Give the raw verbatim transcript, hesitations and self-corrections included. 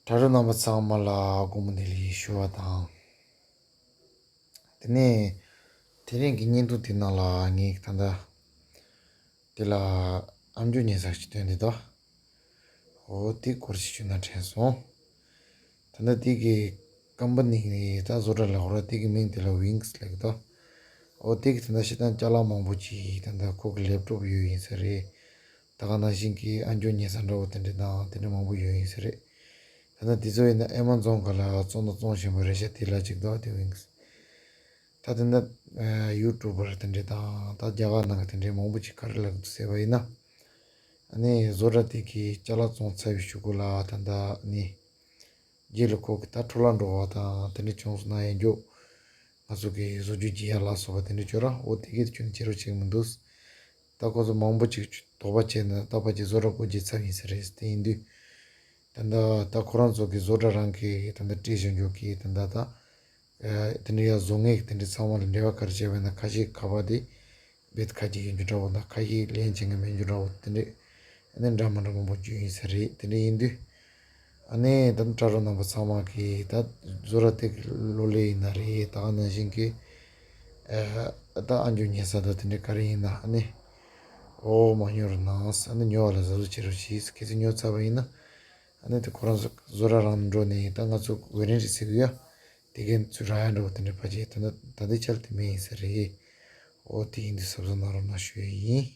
དྲ་གྲོགས་རྣམ་པ་ཚང་མ་ལ་དགོང་མོ་བདེ་ལེགས་ཞུ་བ་དང་། དེ་ནས་དེ་རིང་གི་བརྙན་ཐུང་དེ་ནང་ལ་ངས་ད་ལྟ་དེ་ལ་ཨམ་ཅོག་ཉན་ས་ཞིག་སྟོན་དེ་དོ། འོ་དེ་སྐོར་ཞིག་ཞུ་ན་དྲན་སོང་། ད་ལྟ་དེ་གི་ཀམ་པ་ནི་ད་བཟོ་གྲྭ་ལ་འོ་ར་དེ་གི་མིང་དེ་ལ་ཝིང་སི་ལབ་གི་དོ། འོ་དེ་གི་ད་ལྟ་ཤི་ཏང་ཅ་ལག་མང་པོ་ཅིག་ད་ལྟ་ཁོ་གི་ལེབ་ཊོབ་ཡོད་ཡིན་ས་རེད། ད་ག་ནང་བཞིན་གྱི་ཨམ་ཅོག་ཉན་ས་འདྲ་བོ་དེ་འདྲ་དང་དེ་འདྲ་མང་པོ་ཡོད་ཡིན་ས་རེད། ད་ནི་དེ་ཚོ་ཡིན་ན་ཨེ་མ་ཛོན་ག་ལ་བཙོང་དང་བཙོང་བཞིན་པ་རེད་ཤག་དེ་ལ་ཅིག་འདུག་དེ་ཝིང་སི། ད་དེ་འདྲ་ཡུ་ཊུབ་པར་དེ་འདྲ་དང་ད་རྒྱ་གར་ནང་གི་དེ་འདྲ་མང་པོ་ཅིག་ག་རེ་ལབ་འདུག་ཟེར་བ་ཡིན་ན། ཨ་ནི་བཟོ་གྲྭ་དེ་གི་ཅ་ལག་བཙོང་ཚར་བའི་གཞུག་གུ་ལ་ད་ལྟ་ནི་རྗེས་ལ་ཁོ་གི་ད་འཕྲོ་བརླག་འགྲོ་བ་དང་དེ་འདྲ་བྱུང་སོང་ན་ཡང་འགྱོ། ང་ཚོ་གི་བཟོ་བཅོས་བགྱིས་ཡ་ལ་སོགས་པ་དེ་འདྲ་བྱོས་ར། འོ་དེ་གི་ཁྱོན་ཆེ་རུ་བྱེད་ཀྱི་མི་འདུག་ད་ཁོ་ཚོ་མང་པོ་ཅིག་དོགས་པ་བྱས་ནས་ད་ཕལ་ཆེར་བཟོ་གྲྭ་སྒོ་འབྱེད་ཚར་ཡིན་ས་རེད། དེ་ཡིན་དུས་ད་ལྟ་ད་ཁོ་རང་ཚོ་གི་བཟོ་གྲྭ་རང་གི་ད་ལྟ་སྤྲད་བཞིན་འཇོག་གི་ད་ལྟ་ད་དེ་འདྲ་ཡ་བཟོ་མཁན་གི་དེ་འདྲ་ཚང་མ་ལ་འབྲེལ་བ་ག་རེ་བྱས་པ་ཡིན་ན་ཁ་ཤས་ཁ་པར་དེ་རྦད་ཁ་གྱེས་ཡོད་རྒྱུ་འདྲ་བོ་དང་ཁ་ཤས་ལན་བྱེད་མཁན་མེད་རྒྱུ་འདྲ་བོ་དེ་འདྲ་ཨ་ནི་འདྲ་མི་འདྲ་མང་པོ་བརྗོད་ཡིན་ས་རེད། དེ་འདྲ་ཡིན་དུས། ཨ་ནི་ད་དྲ་གྲོགས་རྣམ་པ་ཚང་མ་གིས་ད་བཟོ་གྲྭ་དེ་གི་གློག་ཀླད་ཡིན་ན་རེད། ད་ག་ནང་བཞིན་གི་ཨ་ད་ཨམ་ཅོག་ཉན་ས་ད་དེ་འདྲ་ག་རེ་ཡིན་ན་ཨ་ནི་འོ་མ་ཉོ་རོགས་གནང་། ཨ་ནི་ཉོ་བ་ལ་གཟབ་གཟབ་བྱེད་རོགས་གྱིས། གལ་སྲིད་ཉོ་ཚར་བ་ཡིན་ན་ཨ་ནི་དེ་ཁོ་རང་ཚོ་བཟོ་གྲྭ་རང་འགྲོ་ནས་ད་ང་ཚོ་ཝེ་རན་ཊི་ཟེར་གི་ཡོད། དེ་གན་ཚུར་རག་ཡ་འགྲོ་དེ་འདྲ་ཕལ་ཆེར་ད་ད་ལྟའི་ཆར་དེ་མེད་ཡིན་ས་རེད། འོ་དེ་ཡིན་དུས་གཟབ་གཟབ་གནང་རོགས་གནང་ཞུ་ཡ་ཡིན།